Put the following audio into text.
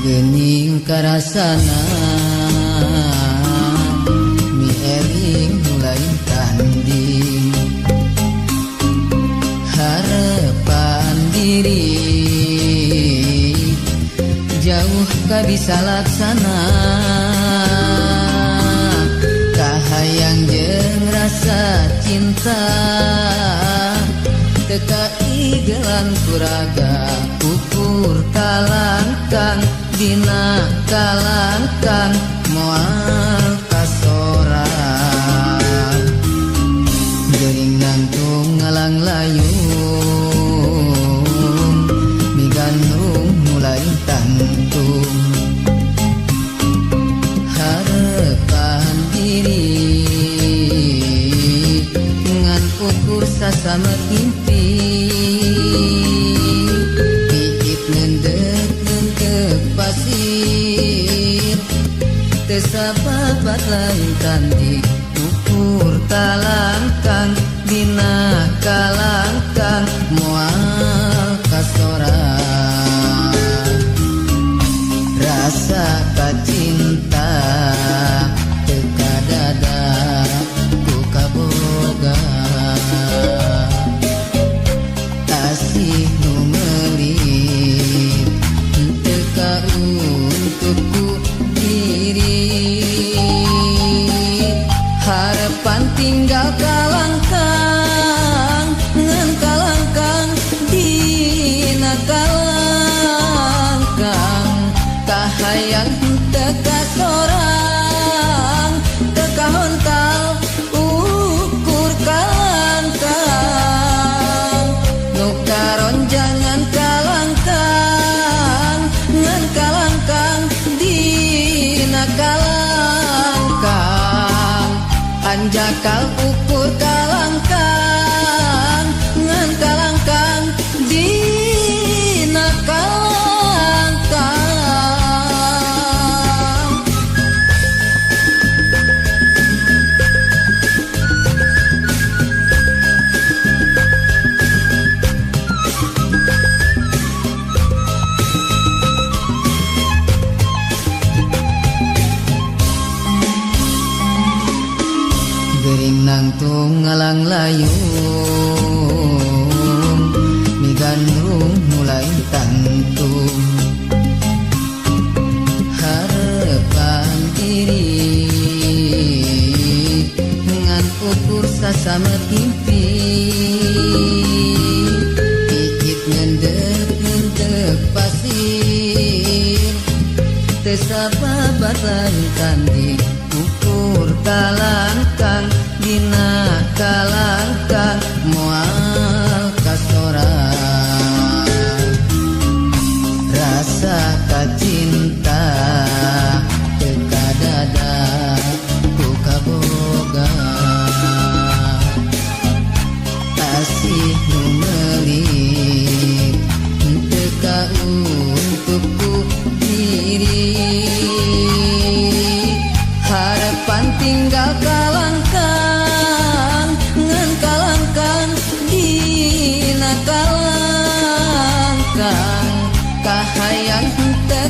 Geuning karasana mieling lain tanding harapan diri jauh ka bisa laksana kahayang jeung rasa cinta teka igelan kuraga ukur kalangkang dina kalangkang moal kasorang geuning nangtung ngalang layung migandrung mulai tangtung harapan diri ngan ukur sasama impi piit ngendek ngendek pasir teu sababat lain tanding ukur kalangkang dina kalangkang moal kasorang rasa kacinta teu kadada ku kaboga asih nu meulit teu kauntuk ku diri harapan tinggal kalangkang ngan kalangkang dina kalangkang kahayang teu kasorang teu kahontal ukur kalangkang nu karonjangan kalangkang ngan kalangkang dina kalangkang anjakal ukur kalangkang ngan kalangkang dina kalangkang. Geuring nangtung ngalang layung migandrung mulai tangtung harapan diri ngan ukur sasama impi piit ngendek ngendek pasir teu sababat lain tanding ukur kalangkang dina kalangkang moal kasorang rasa kacinta teu kadada ku kaboga asih nu meulit teu kauntuk ku diri harapan tinggal kalangkang ngan kalangkang dina kalangkang kahayang teu